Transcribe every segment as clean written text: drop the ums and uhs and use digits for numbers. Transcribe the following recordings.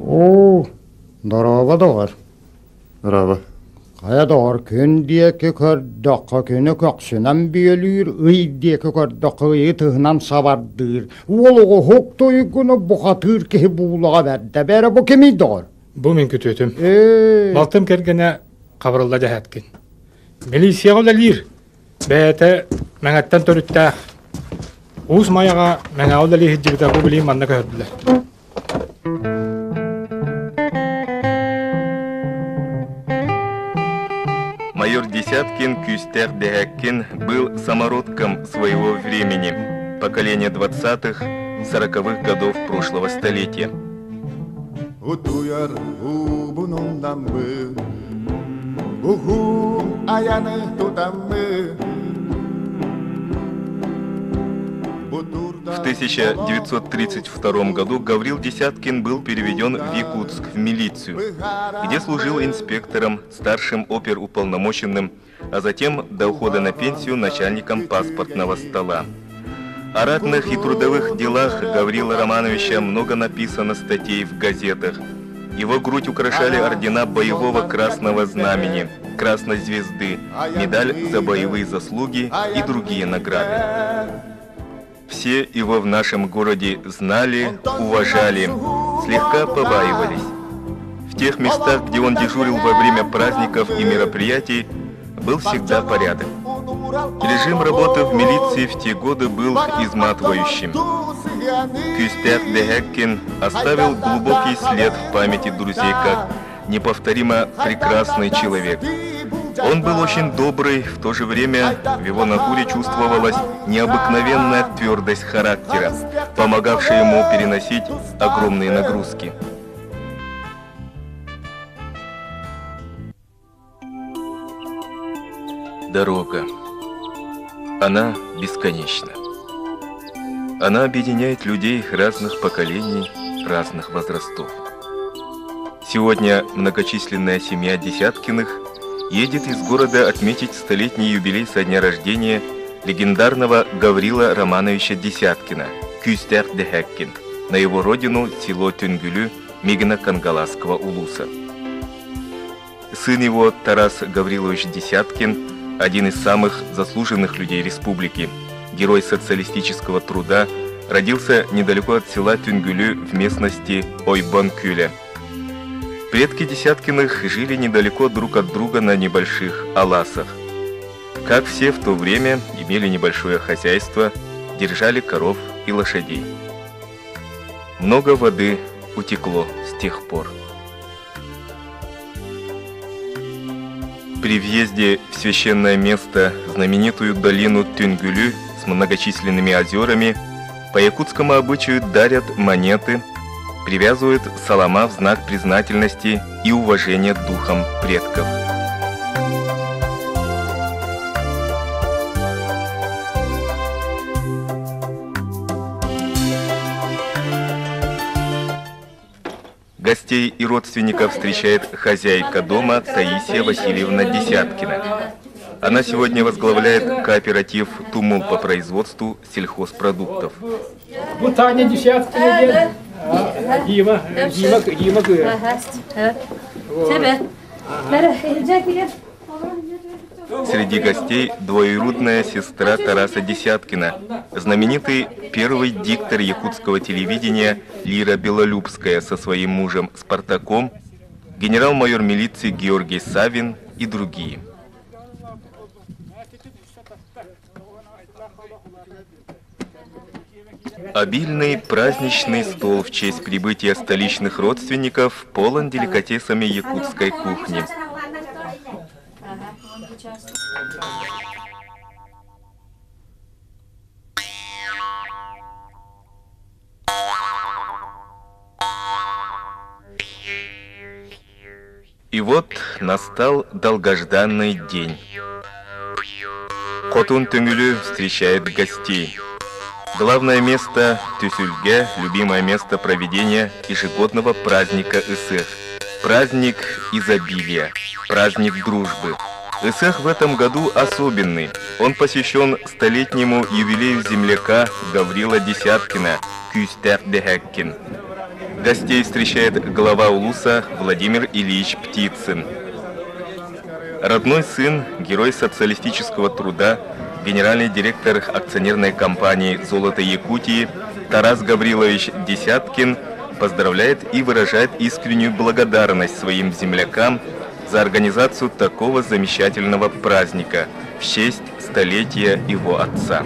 Оо, дорообо доҕор. Дорообо. Хайа доҕор, күн диэки көрдөххө күнү көхсүнэн бүөлүүр, ый диэки көрдөххө ыйы тыһынан сабардыыр. Уол оҕо уһук туйгуну бухатыыр киһи буулаҕа бэрдэ. Бэрэ бу кимий доҕор? Бу мин күтүөтүм. Ээ. Балтым кэргэнэ Хабырылла Дьэһээткин. Милииссийэҕэ үлэлиир. Бэйэтэ Мэҥэттэн төрүттээх. Уус Майаҕа Мэҥэҕэ үлэлии сылдьыбыта бу билигин манна көһөрдүлэр. Майор Десяткин Күүстээх Дэһээккин был самородком своего времени, поколение 20-х, 40-х годов прошлого столетия. Утуйар уубунуннаммын, уһун айаны тутаммын. В 1932 году Гаврил Десяткин был переведен в Якутск в милицию, где служил инспектором, старшим оперуполномоченным, а затем до ухода на пенсию начальником паспортного стола. О ратных и трудовых делах Гаврила Романовича много написано статей в газетах. Его грудь украшали ордена боевого красного знамени, красной звезды, медаль за боевые заслуги и другие награды. Все его в нашем городе знали, уважали, слегка побаивались. В тех местах, где он дежурил во время праздников и мероприятий, был всегда порядок. Режим работы в милиции в те годы был изматывающим. Кюстях Дехеккин оставил глубокий след в памяти друзей как неповторимо прекрасный человек. Он был очень добрый, в то же время в его натуре чувствовалась необыкновенная твердость характера, помогавшая ему переносить огромные нагрузки. Дорога. Она бесконечна. Она объединяет людей разных поколений, разных возрастов. Сегодня многочисленная семья Десяткиных едет из города отметить столетний юбилей со дня рождения легендарного Гаврила Романовича Десяткина, Кюстях Дехеккин, на его родину село Тюнгюлю Мигино-Кангаласского улуса. Сын его Тарас Гаврилович Десяткин, один из самых заслуженных людей республики, герой социалистического труда, родился недалеко от села Тюнгюлю в местности Ойбанкюля. Предки Десяткиных жили недалеко друг от друга на небольших аласах. Как все в то время, имели небольшое хозяйство, держали коров и лошадей. Много воды утекло с тех пор. При въезде в священное место, знаменитую долину Тюнгюлю с многочисленными озерами, по якутскому обычаю дарят монеты, привязывают салама в знак признательности и уважения духам предков. Гостей и родственников встречает хозяйка дома Таисия Васильевна Десяткина. Она сегодня возглавляет кооператив «Тумул» по производству сельхозпродуктов. Бу Таня Десяткина Дима, Дима, Дима Среди гостей двоюродная сестра Тараса Десяткина, знаменитый первый диктор якутского телевидения Лира Белолюбская со своим мужем Спартаком, генерал-майор милиции Георгий Савин и другие. Обильный праздничный стол в честь прибытия столичных родственников полон деликатесами якутской кухни. вот настал долгожданный день. Хотун Төҥүлү встречает гостей. Главное место Түсүлгэ, любимое место проведения ежегодного праздника Ысыах. Праздник изобилия, праздник дружбы. Ысыах в этом году особенный. Он посвящен столетнему юбилею земляка Гаврила Десяткина, Күүстээх Дэһээккин. Гостей встречает глава улуса Владимир Ильич Птицын. Родной сын, герой социалистического труда, генеральный директор акционерной компании «Золото Якутии» Тарас Гаврилович Десяткин поздравляет и выражает искреннюю благодарность своим землякам за организацию такого замечательного праздника в честь столетия его отца.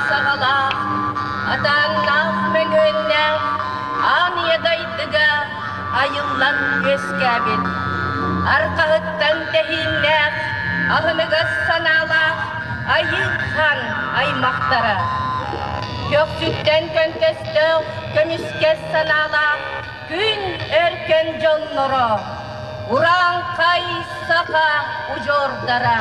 Саҕалаах, атааннаах мөҥүөннээх аан ийэ дайдыга айыллан үөскээбит, арҕаһыттан тэһииннээх, аһыныгас санаалаах Айыы Хаан аймахтара, көхсүттэн көнтөстөөх көмүскэс санаалаах күн өркөн дьонноро, урааҥхай саха удьуордара.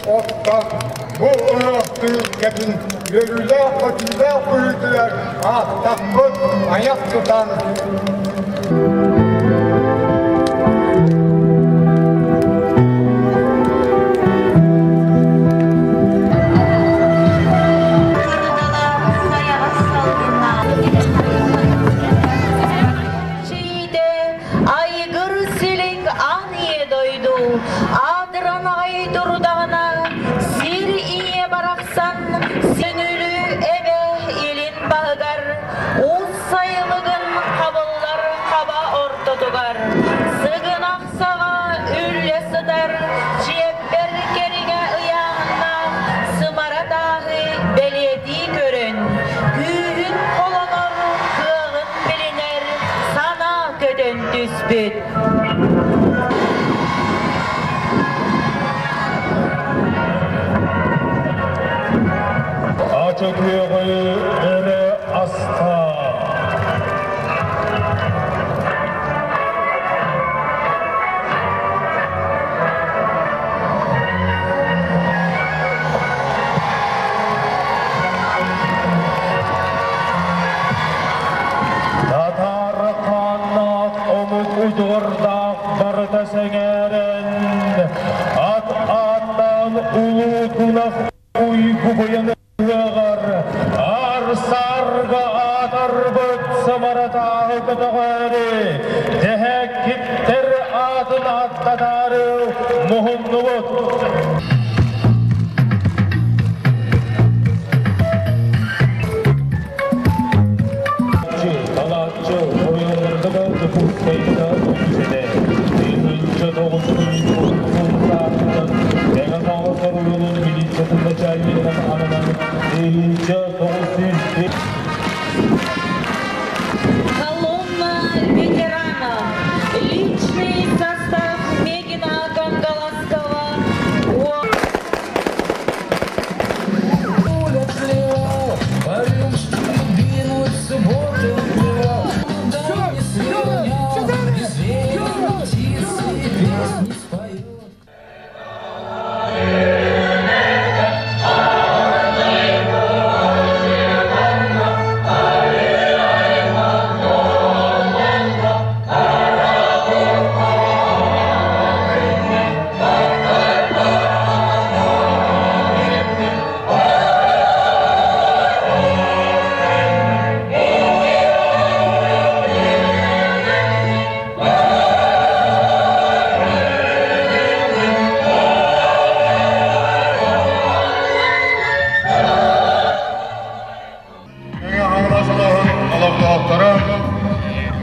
Оттон бу ыһыахтыыр кэтин үөрүүлээх-көтүүлээх быһыытыгар ааттаппыт айах тутан Айгыр силик аан ийэ дойду аатыран аҕай турдаҕына сир ийэ барахсан сөнүлү эбэ илин баһыгар уус сайылыгын хабыллар хаба ортотугар сыгынах саҕа үллэ сытар чиэппэр кэриҥэ ыйааһыннаах сымара тааһы бэлиэтии көрөн күүһүн холонор кыаҕын билинэр санаа көтөн түспүт. Ача күөҕү өрө аста. Бу ыһыаҕар аар-саарга аатарбыт самаратааһы көтөҕөөрү, дэһээккиттэр аатын ааттатаары муһуннубут. Талааччы оройуоннарга да Дьокуускайга үгүс этэ. 1990 саатынан Мэҥэ Хаҥалас оройуонун милициятын начальнигынан ананан 1900 Колонна ветеранов. Личный состав Мегина Кангаласского. Олохтоохторо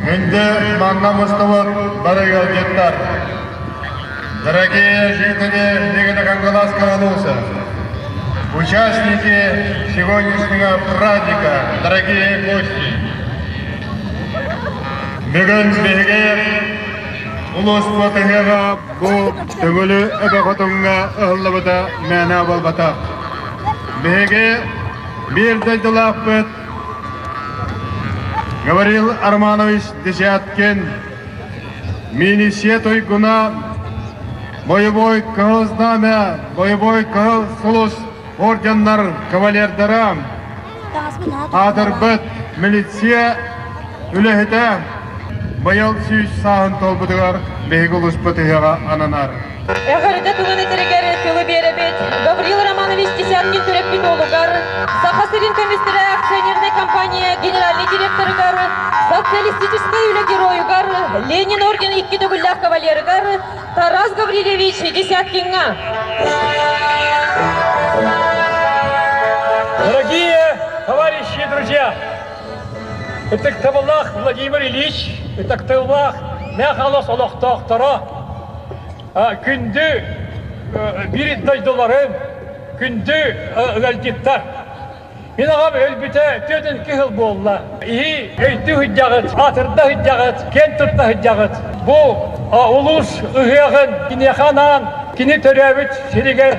күндү манна мустубут бары ыалдьыттар. Дорогие жители Мегино-Кангаласского улуса, участники сегодняшнего праздника, дорогие гости. Бүгүн биһиги улууспут ыһыаҕа бу Төҥүлү эбэ хотуҥҥа ыһыллыбыта мээнэ буолбатах. Биһиги биир дойдулаахпыт Гаврил Романович Десяткин милиция туйгуна, боевой Кыһыл Знамя, боевой Кыһыл Сулус орденнар кавалердара, аатырбыт милиция үлэһитэ быйыл 100 сааһын туолбутугар биһиги улууспут ыһыаҕа ананар. Эҕэрдэ тылын этэригэр тылы биэрэбит Гаврил Романович Десяткин төрөппүт уолугар, Саха сирин көмүстэрэ акционернай компания генеральнай директорыгар, социалистическай үлэ геройугар, Ленин орден икки төгүллээх кавалерыгар Тарас Гаврильевич Десяткиҥҥа. Дорогие товарищи и друзья, ытыктабыллаах Владимир Ильич, ытыктабыллаах Мэхалос олохтоохторо, күндү биир дойдуларым, күндү ыалдьыттар. Мин аҕам өлбүтэ 42 сыл буолла. Иһи өйдүү сылдьаҕыт, аатырда сылдьаҕыт, киэн тутта сылдьаҕыт. Бу улуус ыһыаҕын киниэхэ анаан кини төрөөбүт сиригэр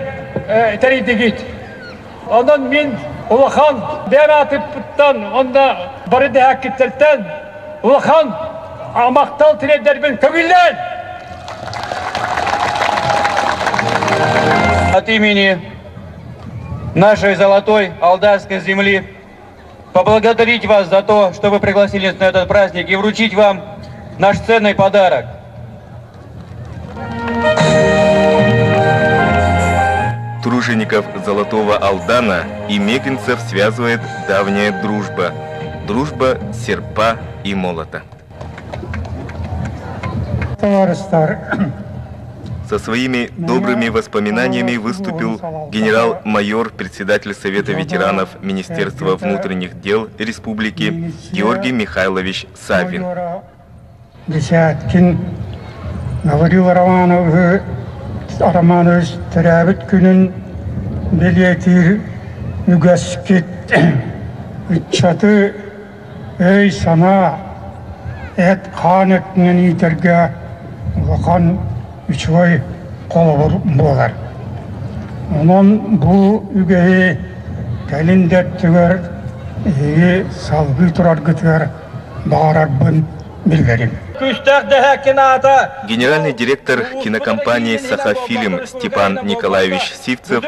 тэрийдигит. Онон мин улахан бэйэм аатыппыттан уонна бары дэһээккиттэртэн улахан махтал тириэрдэрбин көҥүллээн! От имени нашей золотой Алданской земли поблагодарить вас за то, что вы пригласили нас на этот праздник и вручить вам наш ценный подарок. Тружеников Золотого Алдана и мегинцев связывает давняя дружба. Дружба серпа и молота. Товарищтар, Со своими добрыми воспоминаниями выступил генерал-майор, председатель Совета ветеранов Министерства внутренних дел Республики Георгий Михайлович Савин. Десяткин Гаврил Романовы Романович төрөөбүт күнүн бэлиэтиир үгэскит ыччаты өй-санаа, эт-хаан өттүнэн иитэргэ улахан үчүгэй холобур буолар. Онон бу үгэһи кэлин да өттүгэр эһиги салгыы тураргытыгар баҕарарбын биллэрим. Күүстээх дэһээккин аата Генеральный директор кинокомпании «Сахафильм» Степан Николаевич Сивцев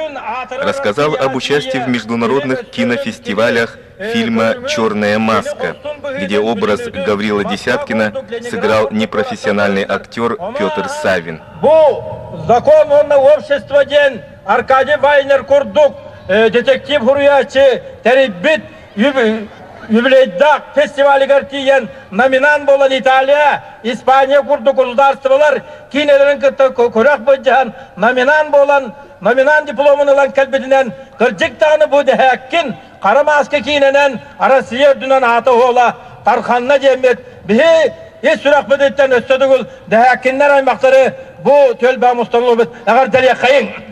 рассказал об участии в международных кинофестивалях фильма «Черная маска», где образ Гаврила Десяткина сыграл непрофессиональный актер Петр Савин. Бу закон уонна общество диэн Аркадий Вайнер курдук детектив суруйааччы тэрийбит юбилейдаах фестивалыгар тиийэн номинант буолан Италия, Испания курдук государстволар киинэлэрин кытта күрэх былдьаһан номинант буолан номинант дипломун ылан кэлбитинэн кырдьык даҕаны бу дэһээккин хара мааска киинэнэн Россия үрдүнэн аата-суола тарханна диэммит биһи ис сүрэхпититтэн өссө төгүл дэһээккиннэр аймахтары бу түөлбэ мустан эҕэрдэлиэххэйиҥ!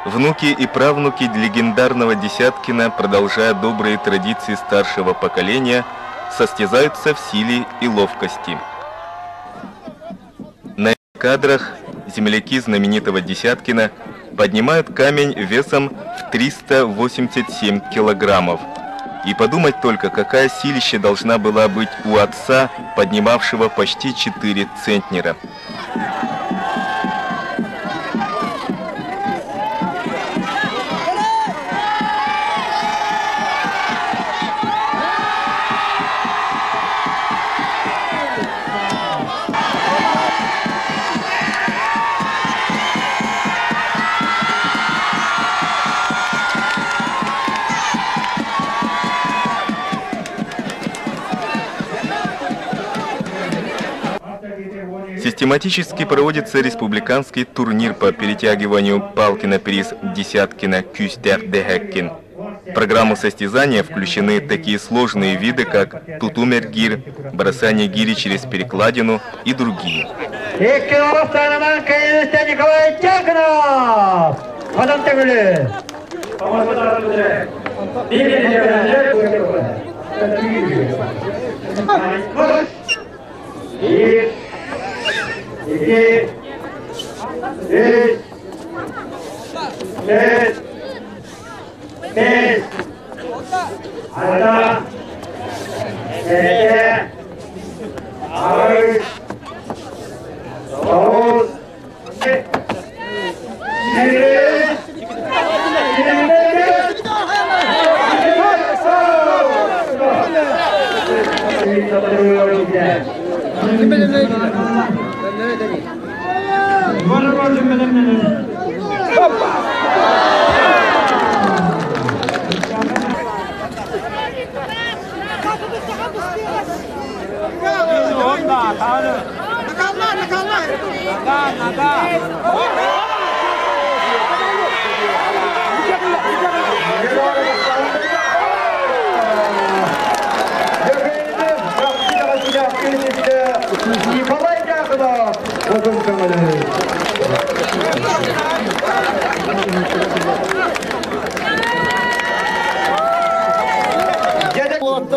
Внуки и правнуки легендарного Десяткина, продолжая добрые традиции старшего поколения, состязаются в силе и ловкости. На кадрах земляки знаменитого Десяткина поднимают камень весом в 387 килограммов. И подумать только, какая силища должна была быть у отца, поднимавшего почти 4 центнера. Систематически проводится республиканский турнир по перетягиванию палки на приз Десяткина Кюстер Дехеккин. В программу состязания включены такие сложные виды, как тутумер-гир, бросание гири через перекладину и другие.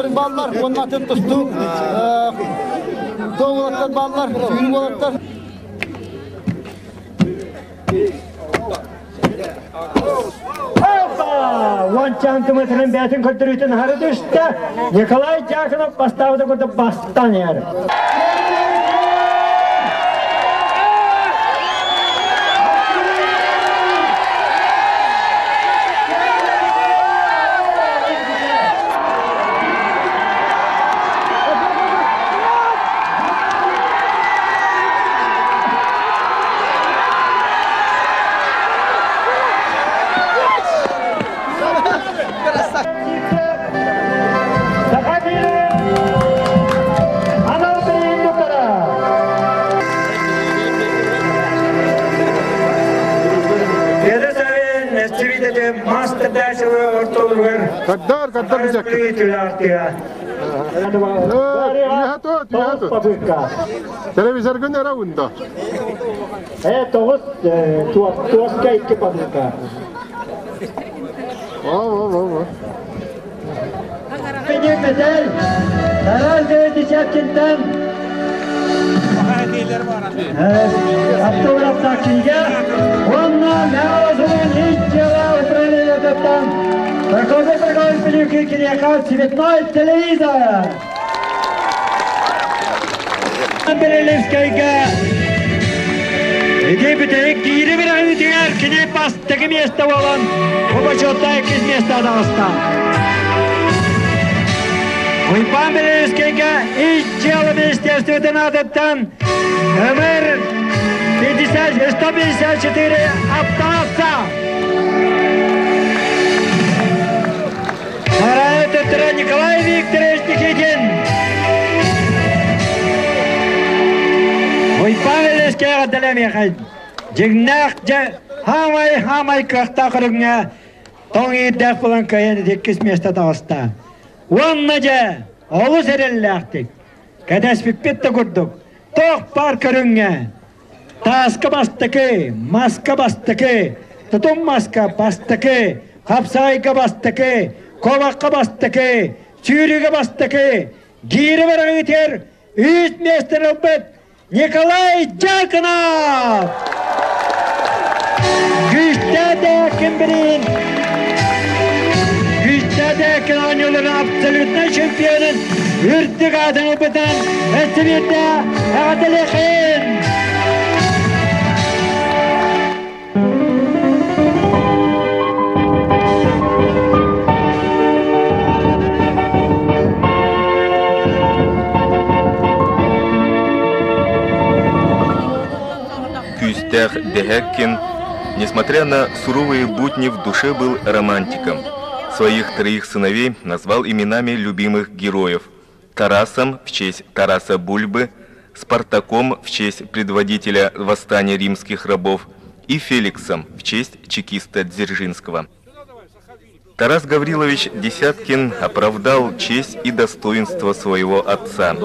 Баллар, оннатын тустук, доолаттар баллар, сүүрүк уолаттар. Уон бәтин көрдөрүтүн хары түстэ. Николай Дьяконов бастаабыта курдук бастан иһэр. Каддар, каддар бизек. Телевизор күн эре унда. Тоғыз, туоска икки попытка. О, о, о, о. Медаль. Тарас Десяткинтан. Автограф такчинге. Онна Мяозун Ичева управлениететтан. Такой торговый плюки Кирьяков цветной телевизор. Белелевскайга Ити бүтэһик киири быраҕыытыгар кини бастакы миэстэ буолан бу бочуоттаах иккис миэстэ таҕыста. Уйбаан Белелевскайга ис дьыала министерствотын аатыттан МР 50, 154 аптаҕаста. Сарайы төттөрө Николай Викторович Никитин. Уйбаан Илискэҕэ дэлэмиэхэй. Дьиҥнээх дьэ хаамай-хаамай кыахтаах көрүҥҥэ тоҥ иирдээх буолан кыайан иккис миэстэ таҕыста. Уонна дьэ олус эрэллээхтик кэтэспиппит да курдук туох баар көрүҥҥэ Тааска бастакы, маска бастакы, тутум маска бастакы, хапсаайга бастакы, куобахха бастакы, сүүрүүгэ бастакы, гиирэ быраҕыытыгар үс миэстэни ылбыт Николай Дьяконов! Күүстээх ким билин Күүстээх оонньууларын абсолютнай чемпионун үрдүк аатын ылбытынан өссө эҕэрдэлиэхин! Күүстээх Дэһэккин, несмотря на суровые будни, в душе был романтиком. Своих троих сыновей назвал именами любимых героев. Тарасом в честь Тараса Бульбы, Спартаком в честь предводителя восстания римских рабов и Феликсом в честь чекиста Дзержинского. Тарас Гаврилович Десяткин оправдал честь и достоинство своего отца.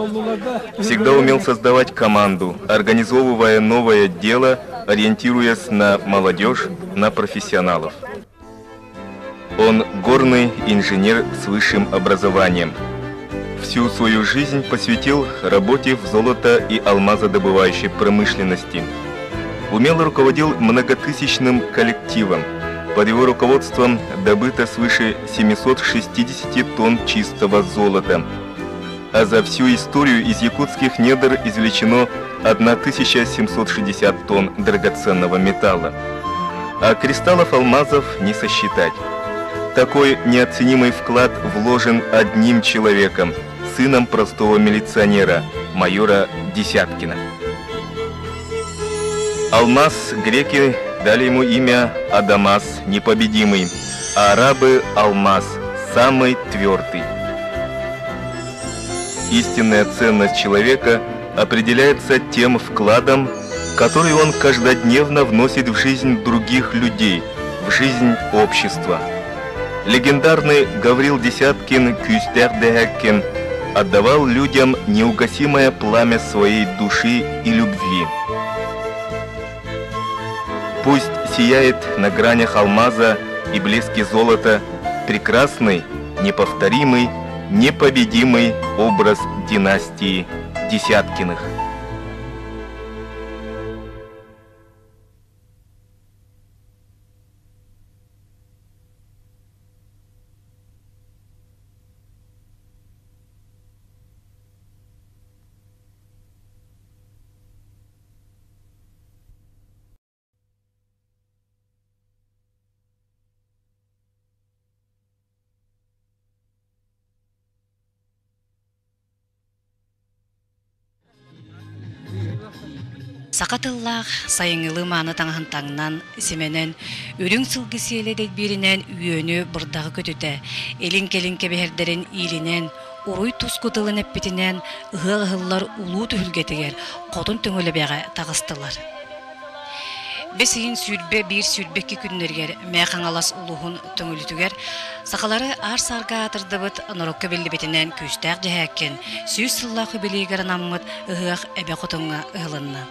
Всегда умел создавать команду, организовывая новое дело, ориентируясь на молодежь, на профессионалов. Он горный инженер с высшим образованием. Всю свою жизнь посвятил работе в золото- и алмазодобывающей промышленности. Умело руководил многотысячным коллективом. Под его руководством добыто свыше 760 тонн чистого золота. А за всю историю из якутских недр извлечено 1760 тонн драгоценного металла. А кристаллов алмазов не сосчитать. Такой неоценимый вклад вложен одним человеком, сыном простого милиционера, майора Десяткина. Алмаз греки дали ему имя Адамас, непобедимый, а арабы Алмаз, самый твердый. Истинная ценность человека определяется тем вкладом, который он каждодневно вносит в жизнь других людей, в жизнь общества. Легендарный Гаврил Десяткин Кюстер Дехеккин отдавал людям неугасимое пламя своей души и любви. Пусть сияет на гранях алмаза и блеске золота прекрасный, неповторимый, непобедимый образ династии Десяткиных. Саха тыллаах сайыҥҥылыы мааны таҥаһын таҥнан, симэнэн, үрүҥ сылгы сиэлэ дэйбииринэн үөнү бырдаҕы көтүтэ, илин-кэлин кэбиһэрдэрин иилинэн, уруй туску тылын эппитинэн ыһыах ыһыллар улуу түһүлгэтигэр Хотун Төҥүлэбэҕэ таҕыстылар. Бэс ыйын 21-22 күннэригэр Мэҥэ Хаҥалас улууһун Төҥүлүтүгэр сахалары аар-саарга аатырдыбыт норуокка биллибитинэн күүстээх дьэһээккин 100 сыллаах юбилейыгар анаммыт ыһыах Эбэ Хотуҥҥа ыһылынна.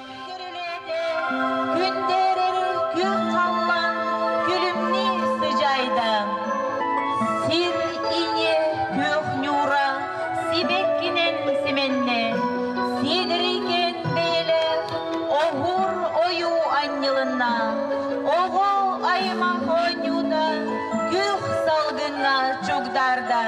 Күндээрэр күөх халлаан күлүмнүү сыдьаайда. Сир ийэ күөх ньуура сибэккинэн симэннэ. Сиэдэрийкээн бэйэлээх оһуор ойуу анньылынна. Оҕо аймах оонньуута күөх салгыҥҥа чугдаарда.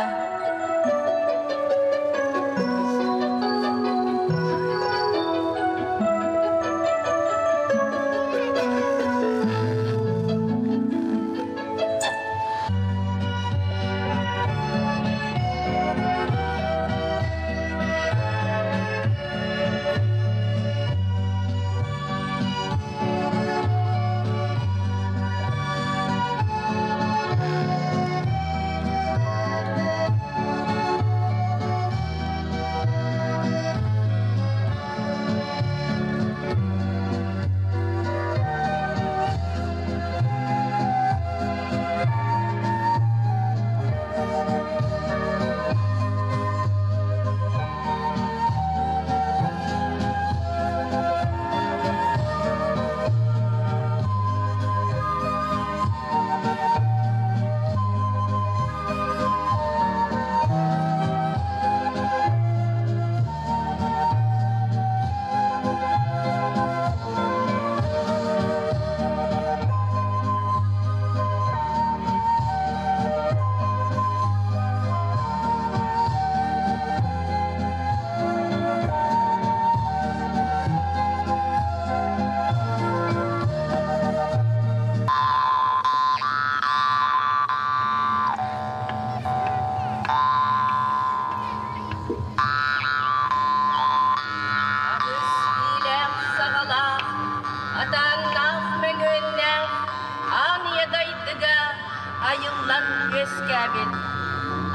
айыллан үөскээбит,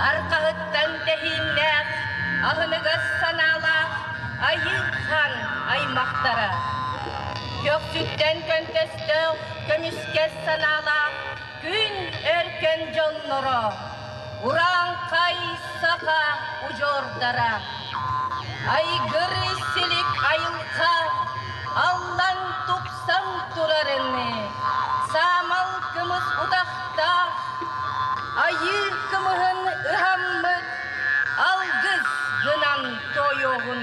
арҕаһыттан тэһииннээх, аһыныгас санаалаах Айыы Хаан аймахтара, көхсүттэн көнтөстөөх көмүскэс санаалаах күн өркөн дьонноро, урааҥхай саха удьуордара, айгыр силик айылҕа аллан тупсан турарыныы, саамал кымыс утахтаах, айыы кымыһын ыһаммыт алгыс гынан туойуоҕун.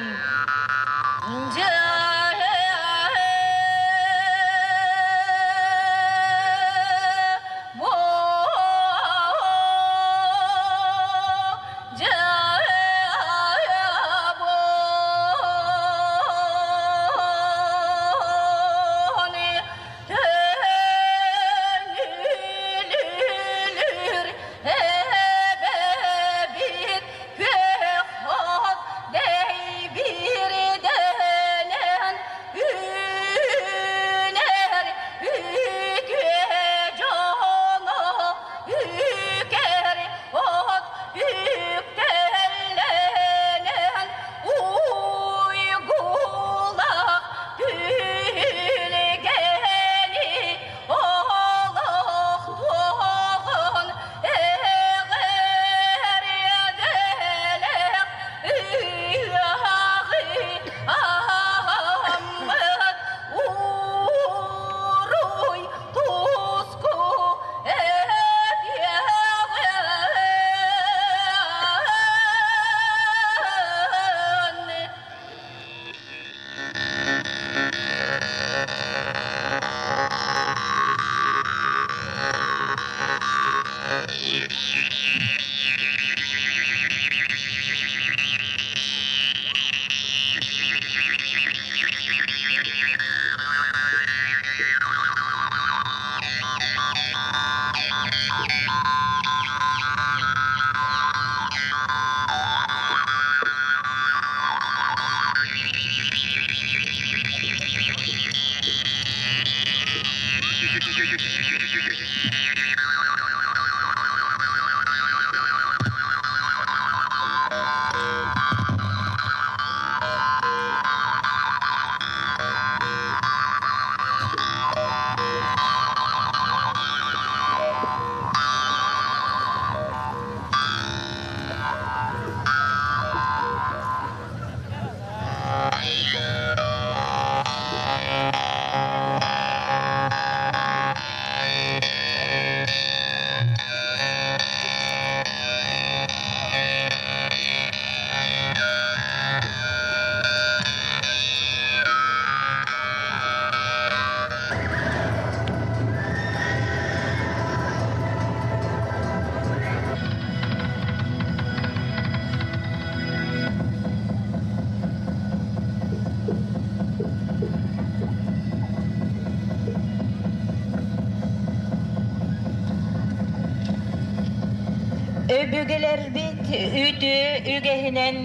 Өбүгэлэрбит үтүө үгэһинэн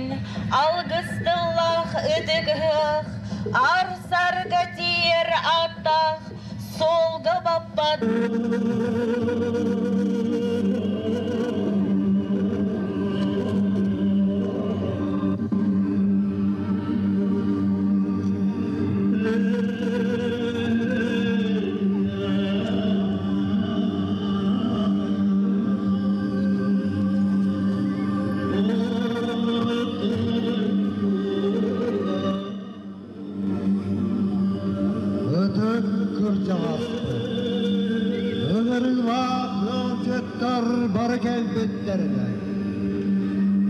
алгыс тыллаах ытык ыһыах, ар-сарга тиийэр ааттаах суолга баппат Ытык кырдьаҕаспыт, ыҥырыылаах ыалдьыттар бары кэлбиттэринэн,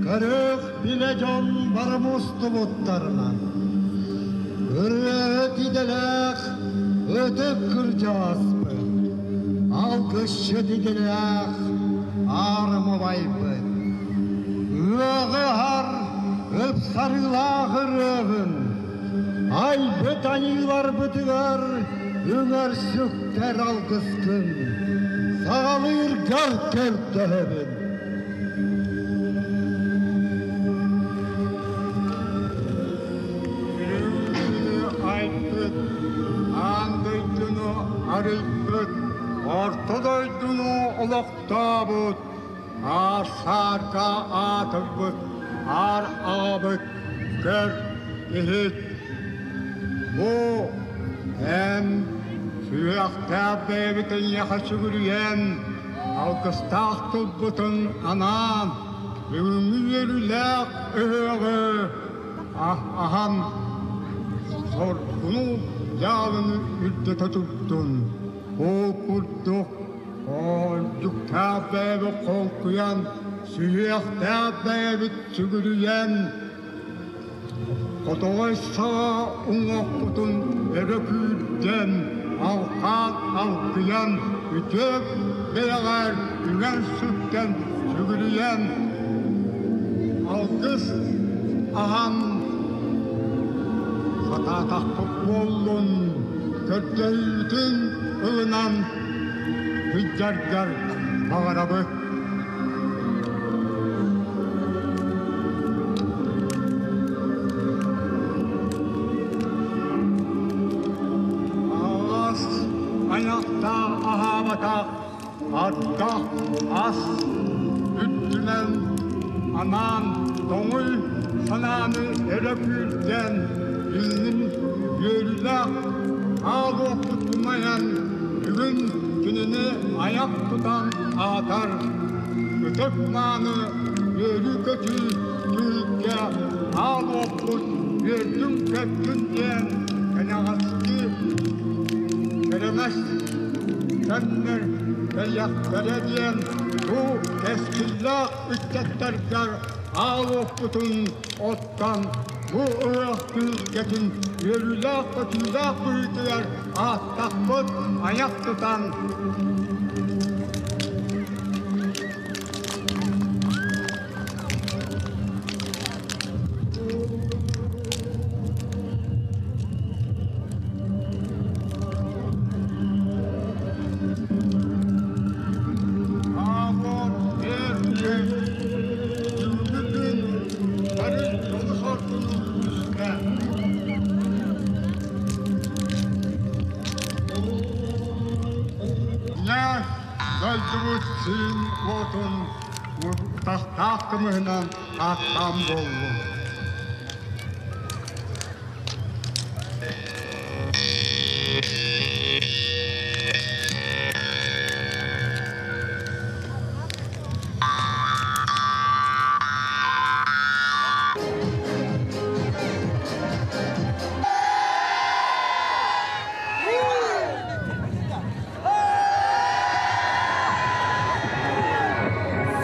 көрүөх билэ дьон бары мустубуттарынан, ырыаһыт идэлээх ытык кырдьаҕаспыт, алгысчыт идэлээх аарыма убайбыт, ыаҕы аһар ыпсарыылаах ырыаҕын айбыт айыыларбытыгар үҥэр-сүктэр алгыскын саҕалыыргар көрдөһөбүн. Айбыт, аан дойдуну арыйбыт, орто дойдуну олохтообут, аар-саарга аатырбыт аар аҕабыт көр, иһит. Бу эн сүрэхтээх бэйэбит эйиэхэ сүгүрүйэн, алгыстаах тылбытын анаан, бүгүҥҥү үөрүүлээх ыһыаҕы аһан соргуну дьаалыны үрдэтэ турдун. Ол курдук Оонньуктаах бэйэбит холкуйан, сүһүөхтээх бэйэбит сүгүрүйэн, хотоҕой саҕа уҥуохпутун өрө күүрдэн, алхаат алкыйан, үтүө бэйэҕэр үҥэн-сүктэн сүгүрүйэн, алгыс аһан сатаатахпыт буоллун, көрдөһүүтүн ылынан Сылдьаргар баҕарабыт. Аҕас айахтаах аһаабатах ардах ас үрдүнэн анаан тоҥуй санааны өрө күүрдэн иннин үөрүүлээх аалуохпут умайан бүгүн кинини айах тутан аатар ытык мааны үөрүү-көтүү түһүлгэ аалуохпут үөрдүн-көттүн диэн кэнэҕэски кэрэмэс кэмнэр кэлиэхтэрэ диэн бу кэскиллээх ыччаттаргар аалуохпутун оттон бу ыһыах түһүлгэтин үөрүүлээх-көтүүлээх быһыытыгар ааттахпыт айах тутан Дойдубут сирин-уотун утахтаах кымыһынан ааттаан буоллун.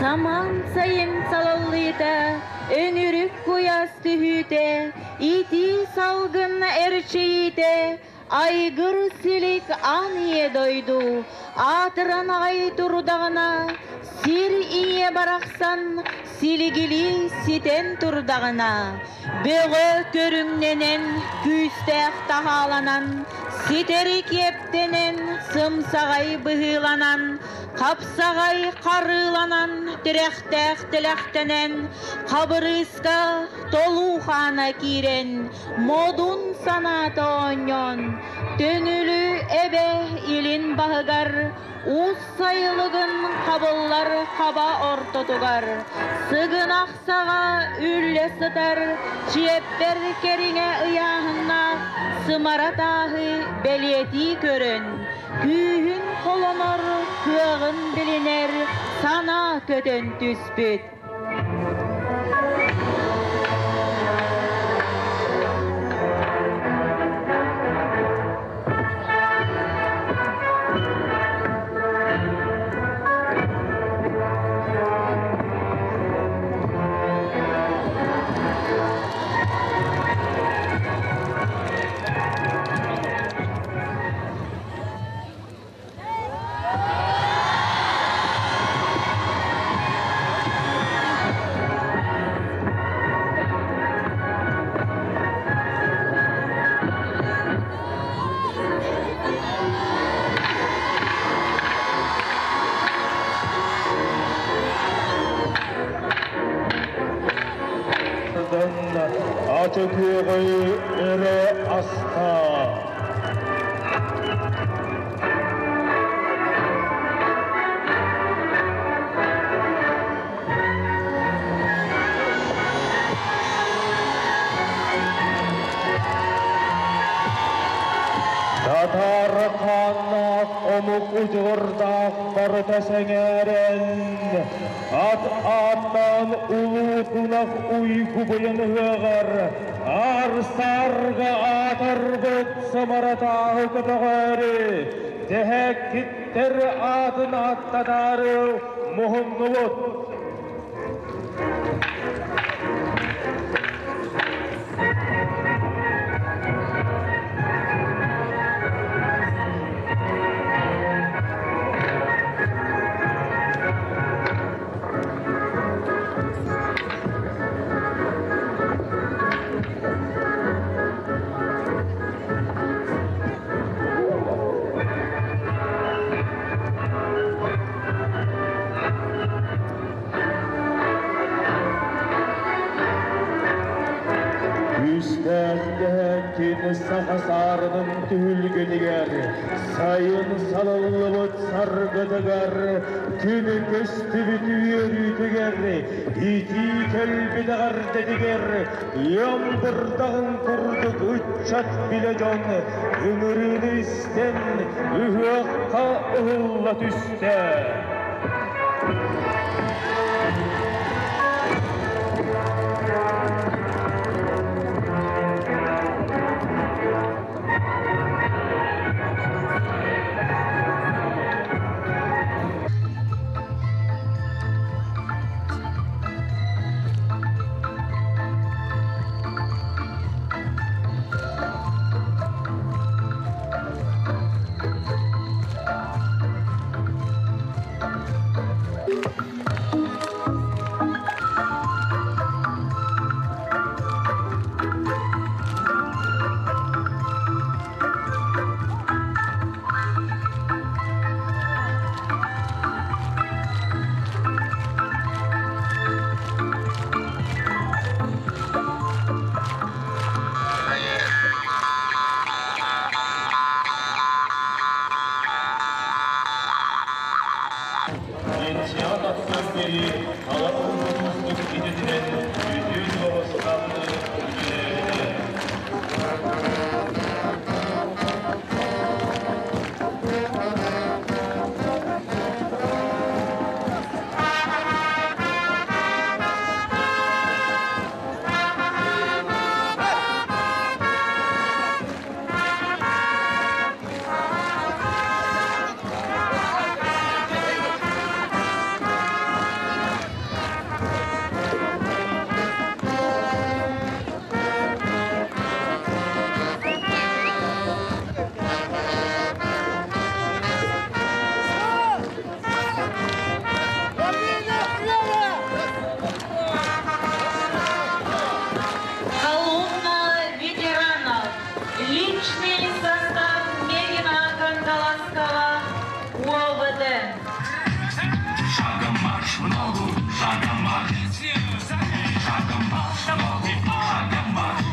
Самаан сайын салаллыыта, өнүрүк куйаас түһүүтэ, итии салгын эрчийиитэ, айгыр силик аан ийэ дойду аатыран аҕай турдаҕына, сир ийэ барахсан силигилии ситэн турдаҕына, бөҕө көрүҥнэнэн, күүстээх таһааланан, ситэри киэптэнэн, сымсаҕай быһыыланан, хапсаҕай харыыланан, тирэхтээх тилэхтэнэн, хабырыыска толуу хаана киирэн, модун санаата оонньоон, Төҥүлү эбэ илин баһыгар Уус сайылыгын хабыллар хаба ортотугар сыгынах саҕа үллэ сытар чиэппэр кэриҥэ ыйааһыннаах сымара тааһы бэлиэтии көрөн, күүһүн холонор, кыаҕын билинэр санаа көтөн түспүт. Аты күөҕү өрө аста. Татаар хааннаах омук удьуордаах барыта сэҥээрэн, ат ааттаан улуу тунах уйгу быйаҥ ыһыаҕар аар-саарга аатырбыт Самаратааһы көтөҕөөрү, дэһээккиттэр аатын ааттатаары муһуннубут. Күүстээх дэһээккин саха саарынын түһүлгэтигэр сайын салаллыбыт саргытыгар күнү көстүбүт үөрүүтүгэр итии кэлбит эҕэрдэтигэр ыам бырдаҕын курдук ыччат билэ дьон ыҥырыыны истэн ыһыахха ыһылла түстэ. Пенсияҕа тахсыан диэри ала уустук идэтинэн үтүө суобастаахтык үлэлээбитэ. Колонна ветеранов. Личный состав Мегина-Кангаласского УОВД. Шагом марш в ногу, шагом марш. Шагом марш в ногу, шагом марш.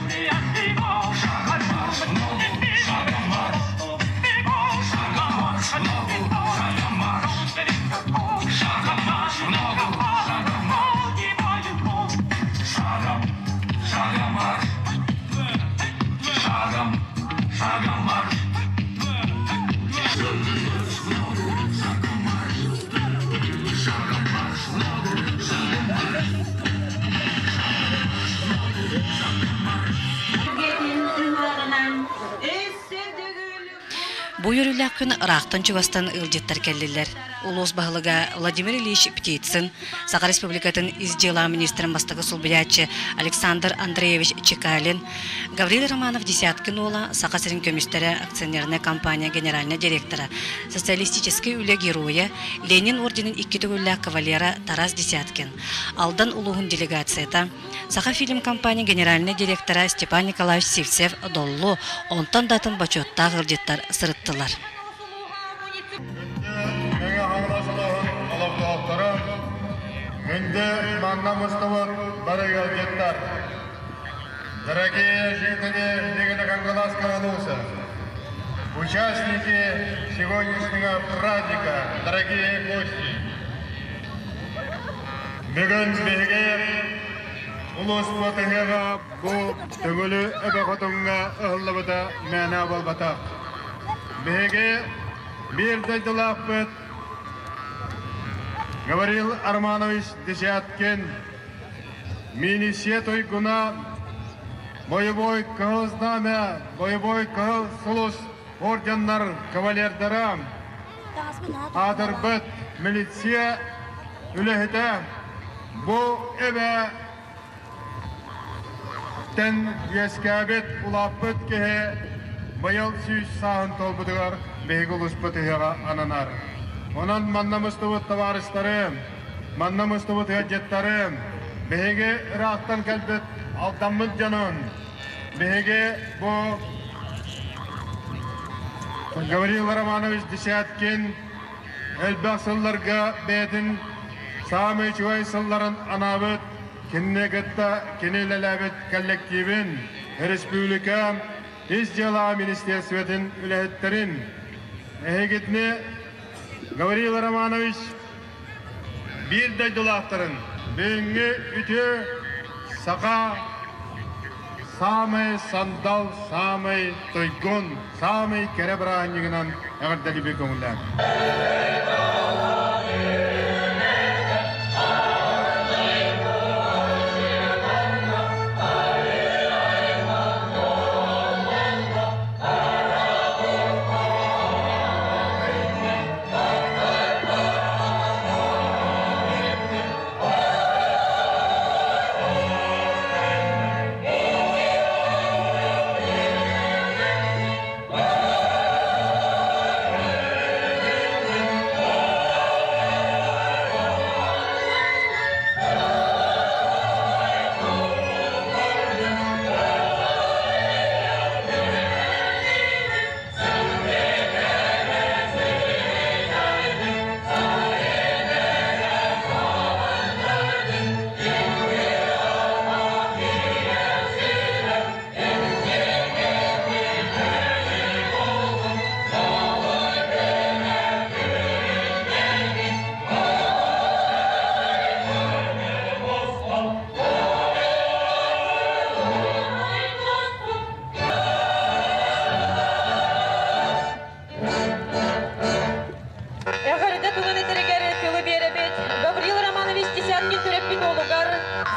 Шагом марш в ногу, шагом марш. Шагом марш в ногу, шагом марш. Шагом марш в ногу, шагом марш. Шагом, шагом марш. Шагом, шагом марш. Шагом марш в ногу, шагом марш. Шагом марш в ногу, шагом марш. Шагом марш. Бу үөрүүлээх күн ыраахтан-чугастан ыалдьыттар кэллилэр. Улуус баһылыга Владимир Ильич Птицын, Саха Республикатын ис дьыала министрин бастакы солбуйааччы Александр Андреевич Чекалин, Гаврил Романов Десяткин уола, Саха сирин көмүстэрэ акционернай компания генеральнай директора, социалистическай үлэ геройа, Ленин орденын икки төгүллээх кавалера Тарас Десяткин, Алдан улууһун делегацията, Сахафильм компания генеральнай директора Степан Николаевич Сивцев Доллу, онтон да атын бочуоттаах ыалдьыттар сырыттылар. Мэҥэ Хаҥалас улууһун олохтоохторо, күндү манна мустубут бары ыалдьыттар! Дорогие жители Мегино-Кангаласского улуса, участники сегодняшнего праздника, дорогие гости! Бүгүн биһиги улууспут ыһыаҕа бу Төҥүлү Эбэ Хотуҥҥа ыһыллыбыта мээнэ буолбатах. Биһиги биир дойдулаахпыт Гаврил Арманович Десяткин милиция туйгуна, боевой Кыһыл Знамя, боевой Кыһыл Сулус орденнар кавалердара, аатырбыт милиция үлэһитэ бу эбэ тэн үөскээбит, улааппыт киһи быйыл 100 сааһын туолбутугар биһиги улууспут ыһыаҕа ананар. Онон манна мустубут табаарыстарым, манна мустубут ыалдьыттарым, биһиги ыраахтан кэлбит Алдаммыт дьонун, биһиги бу Гаврил Романович Десяткин элбэх сылларга бэйэтин саамай үчүгэй сылларын анаабыт, кинини кытта кини үлэлээбит коллективин, республика Ис дьыала министерствотын үлэһиттэрин, эһигитини Гаврил Романович биир дойдулаахтарын бүгүҥҥү үтүө саха саамай сандал, саамай туйгун, саамай кэрэ бырааһынньыгынан эҕэрдэлиибит көҥүллээн. Эҕэрдэ тылын этэригэр тылы биэрэбит Гаврил Романович Десяткин төрөппүт уолугар,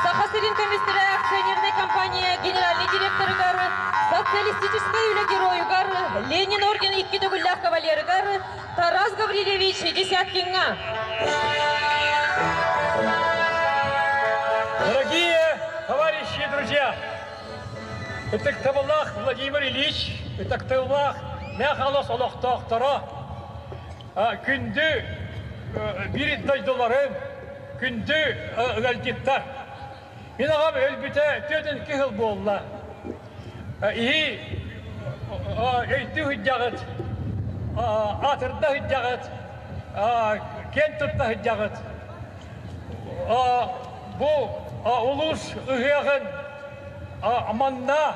Саха сирин көмүстэрэ акционернай компания генеральнай директорыгар, социалистическай үлэ геройугар, Ленин орден икки төгүллээх кавалерыгар Тарас Гаврильевич Десяткиҥҥа. Дорогие товарищи и друзья, ытыктабыллаах Владимир Ильич, ытыктабыллаах Мэхалос олохтоохторо, күндү биир дойдуларым, күндү ыалдьыттар. Мин аҕам өлбүтэ 42 сыл буолла. Иһи өйдүү сылдьаҕыт, аатырда сылдьаҕыт, киэн тутта сылдьаҕыт. Бу улуус ыһыаҕын манна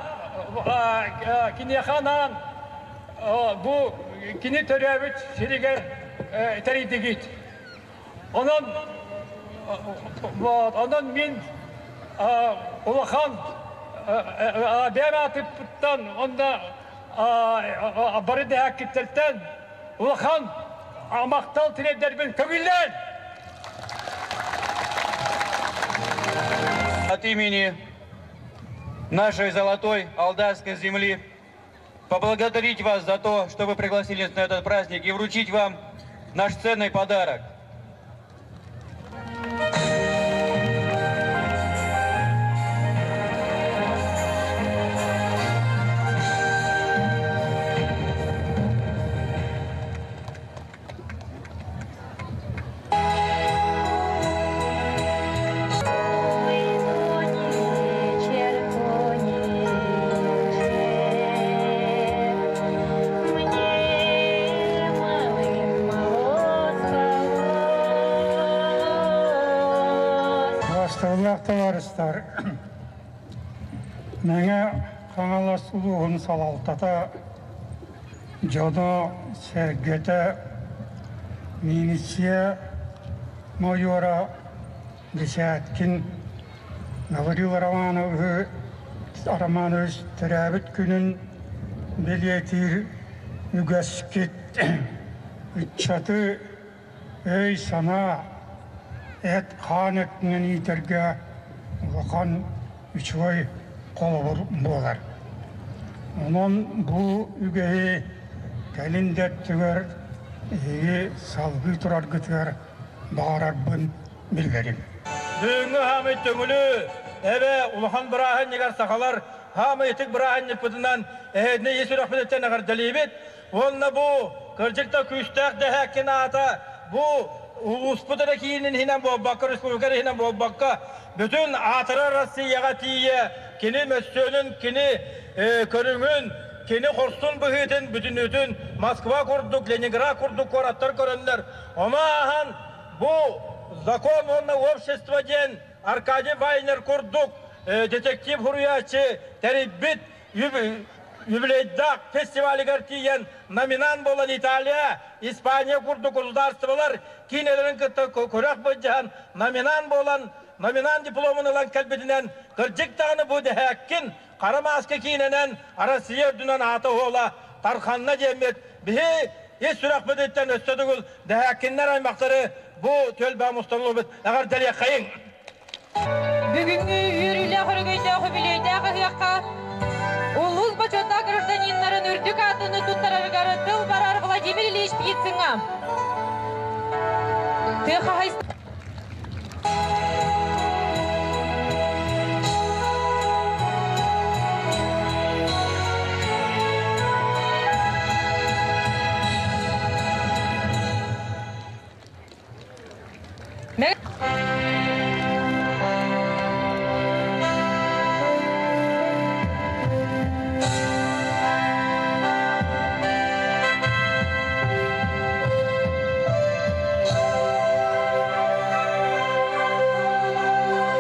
киниэхэ анаан бу кини төрөөбүт сиригэр тэрийдигит. Онон онон мин улахан бэйэм аатыппыттан уонна бары дэһээккиттэртэн улахан махтал тириэрдэрбин көҥүллээн! От имени нашей золотой Алданской земли поблагодарить вас за то, что вы пригласили нас на этот праздник и вручить вам наш ценный подарок. Бастыылаах табаарыстар, Мэҥэ Хаҥалас улууһун салалтата дьоно-сэргэтэ милиция майора Десяткин Гаврил Романовиһы Романович төрөөбүт күнүн бэлиэтиир. Үгэскит ыччаты өй-санаа, эт-хаан өттүнэн иитэргэ улахан үчүгэй холобур буолар. Онон бу үгэһи кэлин да өттүгэр эһиги салгыы тураргытыгар баҕарарбын биллэрим. Бүгүҥҥү хаамый Төҥүлү эбэ улахан бырааһынньыгар сахалар хаамый ытык бырааһынньыкпытынан эһэтини ис сүрэхпититтэн эҕэрдэлиибит. Уонна бу кырдьык да күүстээх дэһээккин аата бу улууспут эрэ киинин иһинэн буолбакка, республика иһинэн буолбакка, бүтүн аатырар Россияҕа тиийэ кини мөссүөнүн, кини көрүҥүн, кини хорсун быһыытын бүтүннүүтүн Москва курдук, Ленинград курдук куораттар көрөннөр, ону ааһан бу закон уонна общество диэн Аркадий Вайнер курдук детектив суруйааччы тэрийбит юбилейдаах фестивалыгар тиийэн номинант буолан Италия, Испания курдук государстволар киинэлэрин кытта күрэх былдьаһан номинант буолан номинант дипломун ылан кэлбитинэн кырдьык даҕаны бу дэһээккин хара мааска киинэнэн Россия үрдүнэн аата-суола тарханна диэммит биһи ис сүрэхпититтэн өссө төгүл дэһээккиннэр аймахтары бу түөлбэ мустан эҕэрдэлиэххэйиҥ. Бүгүҥҥү үөрүүлээх өрөгөйдөөх үбүлүөйдээх ыһыахха улуус бочуоттаах гражданиннарын үрдүк аатыны туттарарыгар тыл барар Владимир Ильич Птицыҥҥа. Тыа хаһайыстыбатын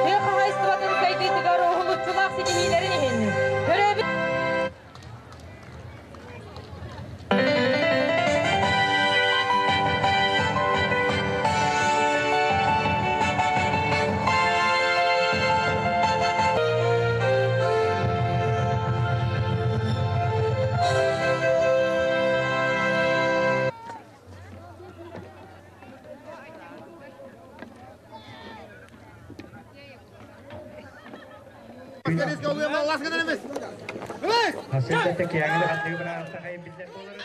Тыа хаһаайыстыбатын сайдыытыгар уһулуччулаах ситиһиилэрин иһин төрөөбүт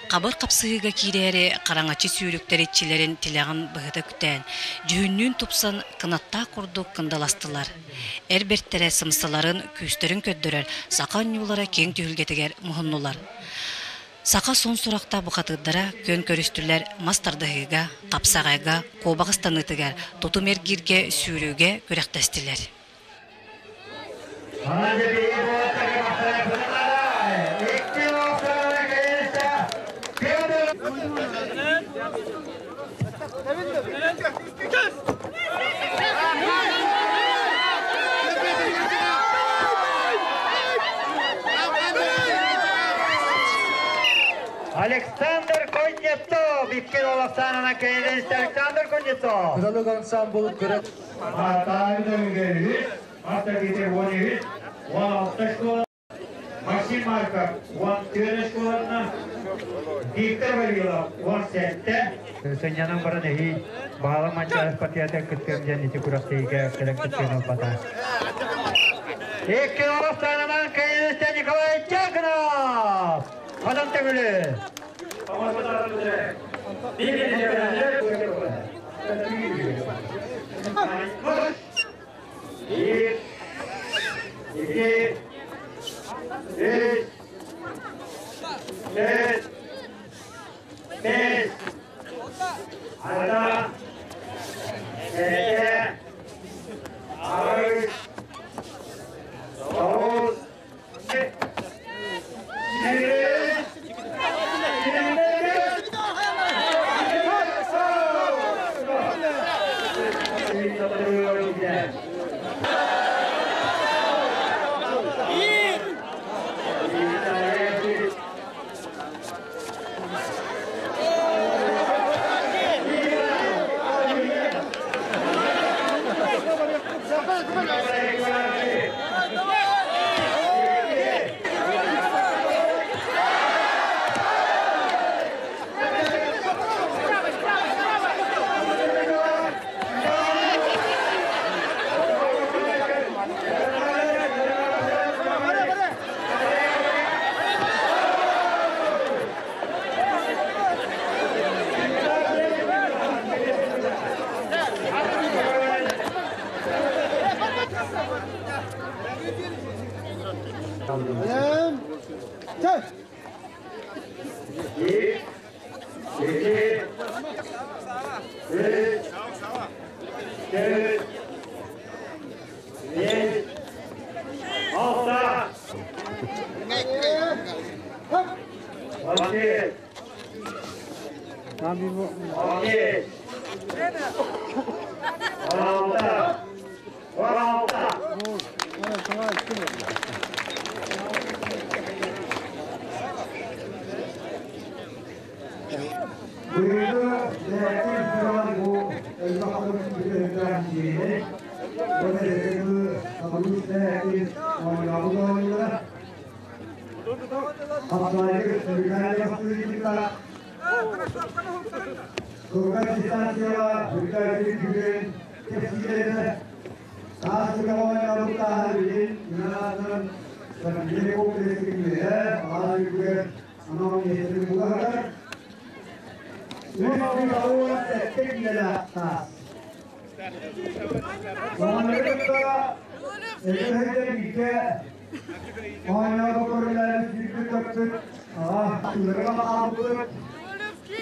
Хабыр хапсыһыыга киирээри хараҥаччы сүүрүктэр иччилэрин тилэҕин быһыта үктээн, дьүһүннүүн тупсан кынаттаах курдук кындаластылар. Эр бэртэрэ сымсаларын, күүстэрин көрдөрөр саха оонньуулара киэҥ түһүлгэтигэр муһуннулар. Саха суон сурахтаах бухатыырдара күөн көрүстүлэр мас тардыһыыга, хапсаҕайга, куобах ыстаныытыгар, тутум эргииргэ, сүүрүүгэ күрэхтэстилэр. Александр Кузнецов, икки Александр Александр Кузнецов. Кыталык ансамбл көрө Максим Марков 14 школатына, Виктор Вавилов 17. Сынньанан баран эһии баала манчаарыс патриота кыттыам диэн ити күрэхтэһиигэ кэлэн кыттыан ылбата. Икки Олохтоонунан кыайыыста Николай Дьяконов! Хотон Төҥүлү! Bir, iki, üç, dört, beş, алта, сэттэ, аҕыс, тоҕус, сүүс, Bir, iki, üç, dört, beş, altı, altı, altı, altı,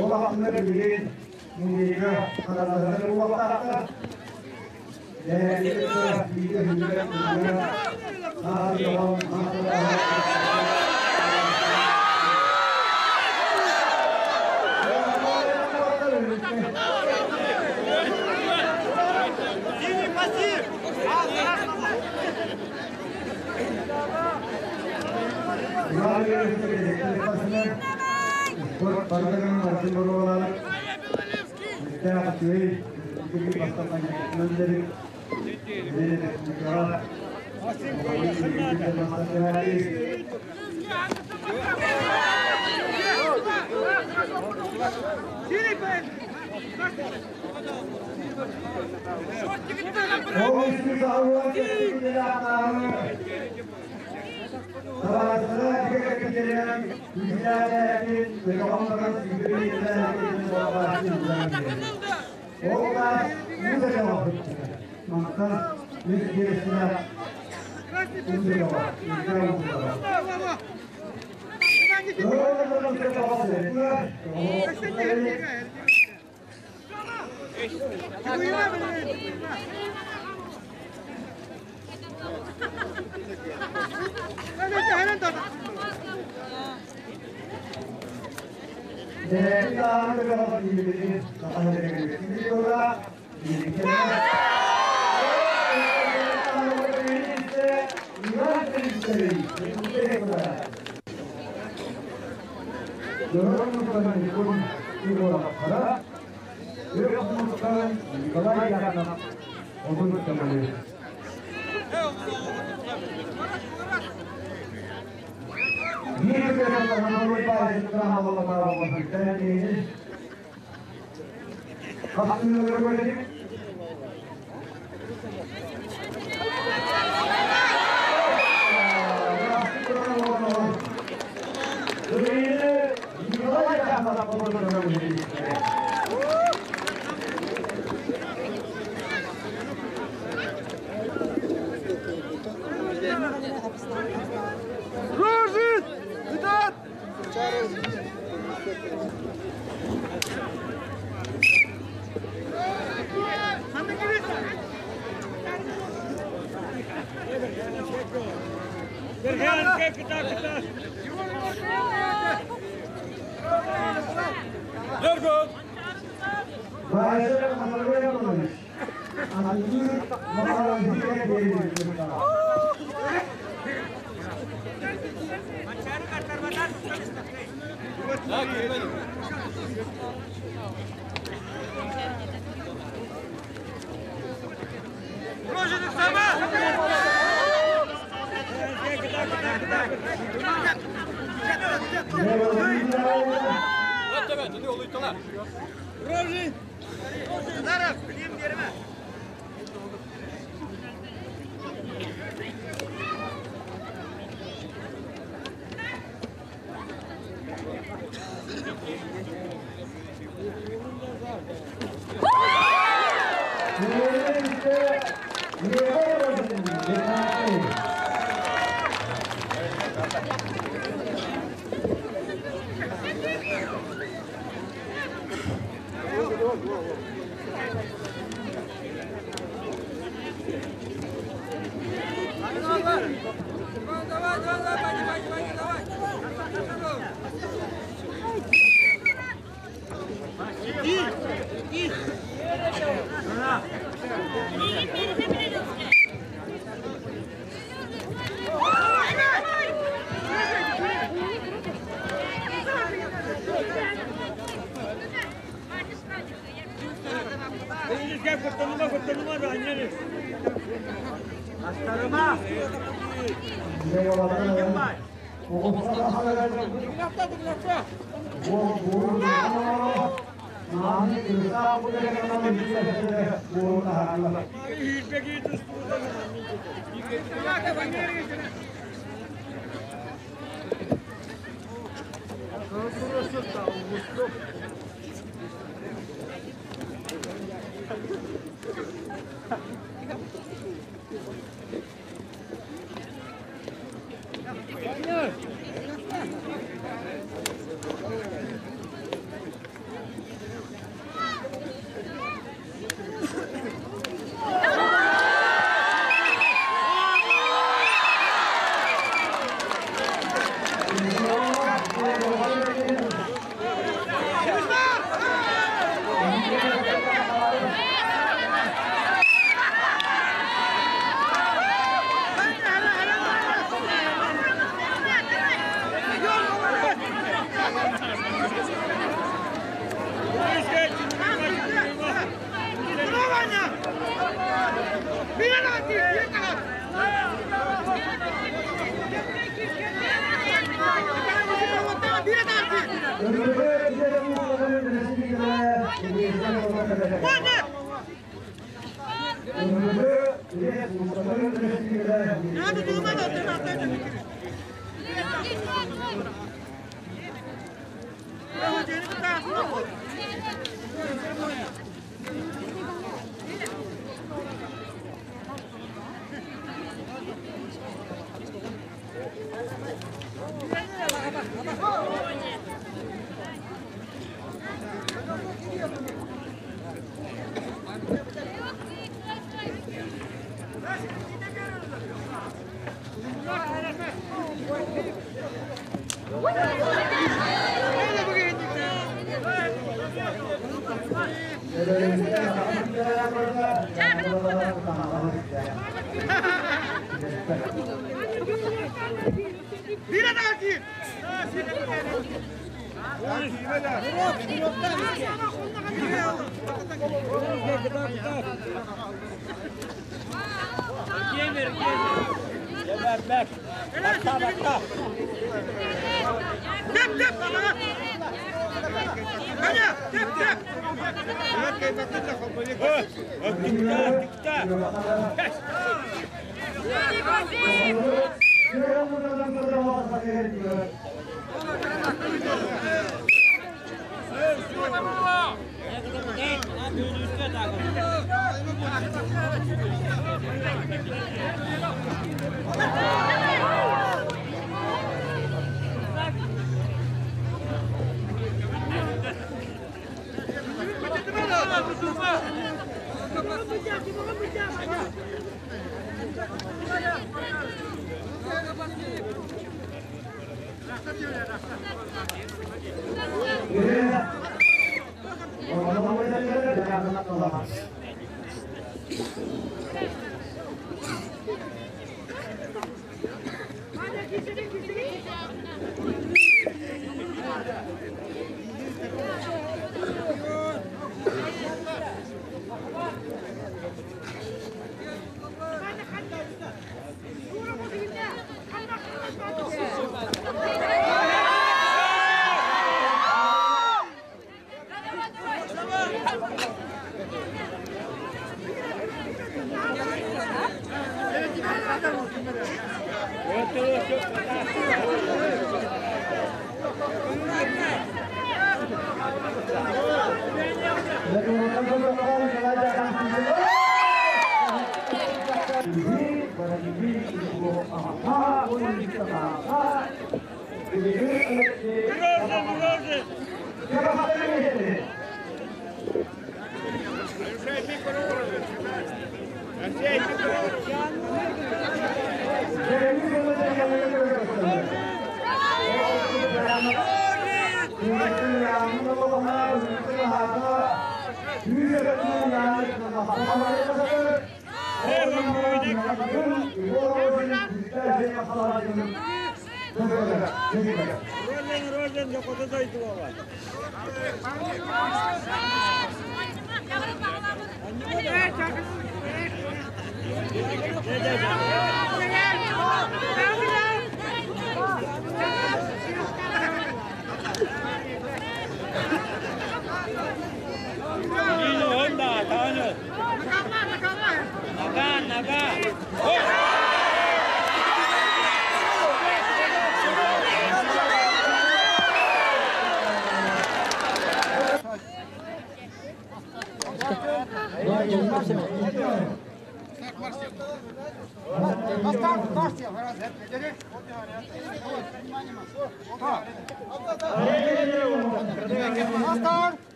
16.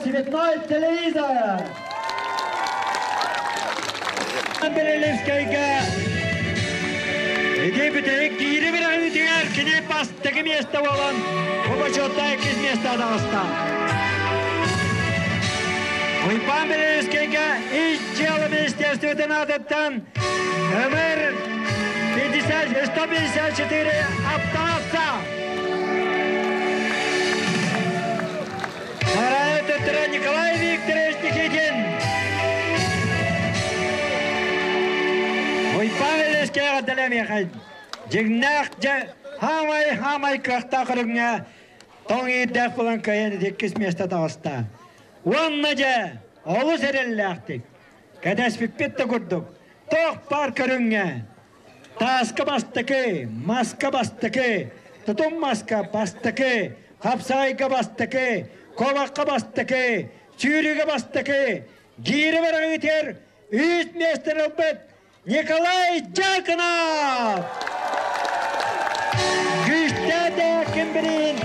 Цветной телевизор! Перелевскайга Иди бүтэһик киири бирэҕитигэр кини бастакы миэстэ буолан бу бочуотта иккис миэстэ таҕыста. Уйбаан Белевскайга ис дьыала министерствотын аатыттан МР 50, 154 автоавто Сарайы төттөрө Николай Викторович Никитин. Уйбаан Илескэҕэ дэлэмиэхэй. Дьиҥнээх дьэ хаамай-хаамай кыахтаах көрүҥҥэ тоҥ иирдээх булан кыайан иккис миэстэ таҕыста. Уонна дьэ олус эрэллээхтик, кэтэспиппит да курдук, туох баар көрүҥҥэ Тааска бастакы, маска бастакы, тутум маска бастакы, хапсаҕайга бастакы, куобахха бастакы, сүүрүүгэ бастакы, гиирэ бараҕытыгар үс миэстэни ылбыт Николай Дьяконов! Күүстээх ким билин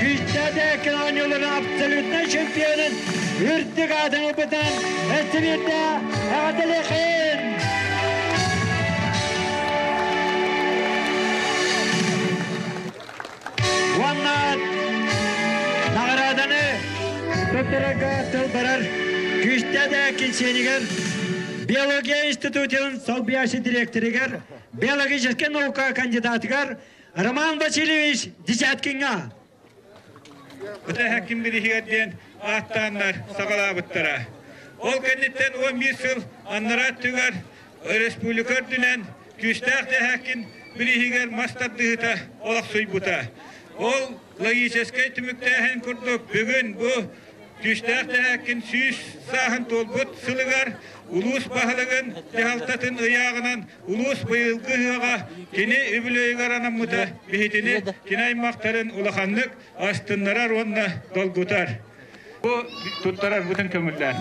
Күүстээх оонньууларын абсолютнай чемпионун үрдүк аатын ылбытынан Эстибиирдэ эҕэрдэлиэхин! Уонна наҕарааданы туттарарга тыл барар күүстээх кэнсиэнигэр Биология институтун солбуйааччы дириэктэригэр биологическай наука кандидатыгар Роман Васильевич Десяткиҥҥа Ким бириһигэр диэн ааттааннар саҕалаабыттара. Ол кэнниттэн 11 сыл аннараа өттүгэр республика үрдүнэн күүстээх дэһээккин бирииһигэр мас тардыһыыта олохсуйбута. Ол логическай түмүктээһин курдук бүгүн бу Күүстээх Дэһээккин 100 сааһын туолбут сылыгар улуус баһылыгын дьаһалтатын ыйааҕынан улуус быйылгы ыһыаҕа кини үбүлүөйүгэр анаммыта биһитини кини аймахтарын улаханнык астыннарар уонна долгутар. Бу туттарарбытын көҥүллээн.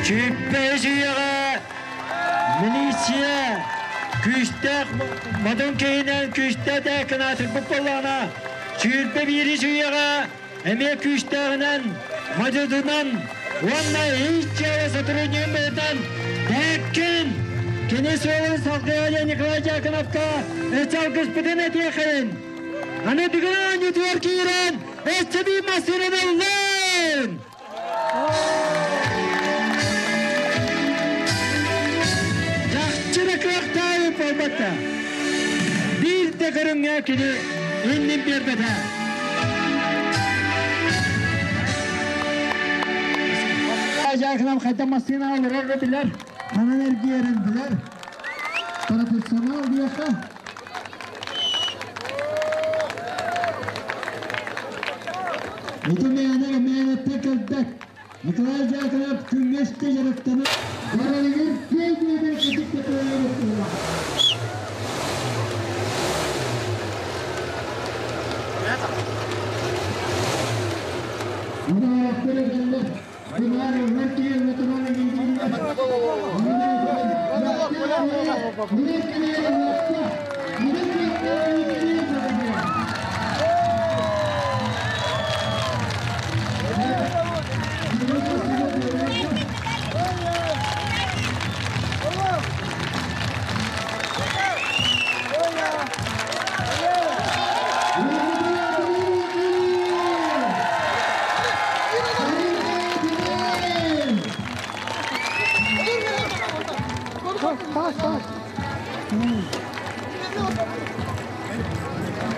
Чүппэ үйэҕэ милиция күүстээх модун киһинэн күүстээх кынаатырбыт буоллаҕына, сүүрбэ биирис үйэҕэ эмиэ күүстээҕинэн, модьутунан уонна ис дьыала сотруднигын быһытан Дэккин кини суолун салгыа Николай Дьяконовка өссө алгыспытын этиэхин. Аны бүгүн оонньуутугар киирэн өссө биир массыынаны ыллын! Чахчы да кыахтаайы буолбатта. Биир да көрүҥҥэ кини иннин биэрбэтэ. Дьаакынам хайдах массыына олорор билэр, ханан эргийэрин билэр. Профессионал диэххэ. Ити мээнэ мээнэттэн кэлбэт. Николай Дьяконов күҥҥэ үстэ дьарыктанар. Барарыгар киэҥ диэбит ытык көтөөрү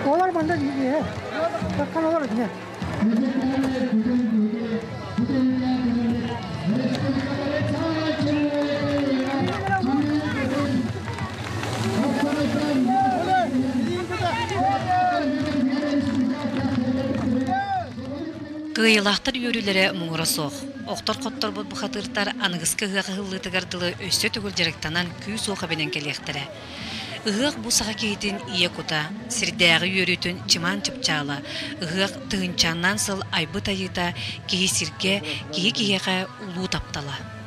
Олар манда дии. Таккан олар дии. Кыайыылаахтар үөрүүлэрэ муҥура суох. Охтор хотторбут бухатыыртар аныгыскы ыһыах ыһыллыытыгар дылы өссө төгүл дьарыктанан күүс-уох эбинэн кэлиэхтэрэ. Ыһыах бу саха киһитин ийэ кута, сирдээҕи үөрүүтүн чымаан чыпчаала, ыһыах тыһыынчаннан сыл айбыт айыыта киһи сиргэ, киһи киһиэхэ улуу таптала.